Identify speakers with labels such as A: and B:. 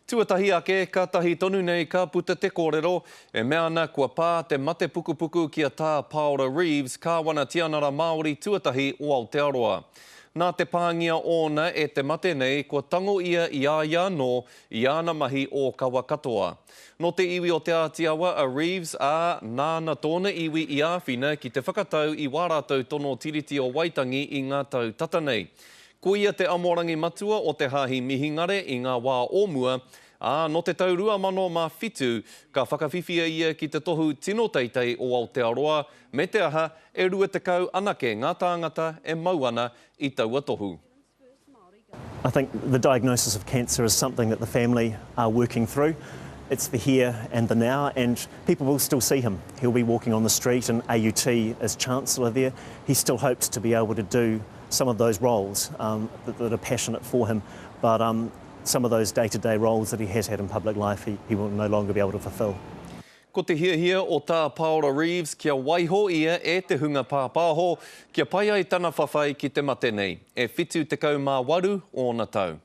A: Tuatahi ake, kātahi tonu nei ka puta te kōrero, e mea ana kua pā te mate pukupuku ki a Tā Pāora Reeves, Kāwana Tianara Māori tuatahi o Aotearoa. Nā te pāngia ōna e te mate nei, kua tango ia i a ia anō i āna mahi ōkawa katoa. Nō te iwi o Te Āti Awa a Reeves, ā, nāna tōna iwi i āwhina ki te whakatau i wā rātou tono Tiriti o Waitangi i ngā tau tata nei. Ko ia te amorangi matua o te Hāhi Mihingare i ngā wā o mua, ā, nō te tau 2007 ka whakawhiwhia ia ki te tohu tino teitei o Aotearoa, me te aha, e 20 anake ngā tāngata e mau ana i taua tohu.
B: I think the diagnosis of cancer is something that the family are working through. It's the here and the now and people will still see him. He'll be walking on the street and AUT as Chancellor there. He still hopes to be able to do some of those roles um, that, that are passionate for him, but um, some of those day-to-day roles that he has had in public life, he, he will no longer be able to fulfil.
A: Ko te hiahia o Tā Paora Reeves kia waiho ia e te hunga pāpāho kia pai ai tana whawhai ki te mate nei. E 78 ōna tau.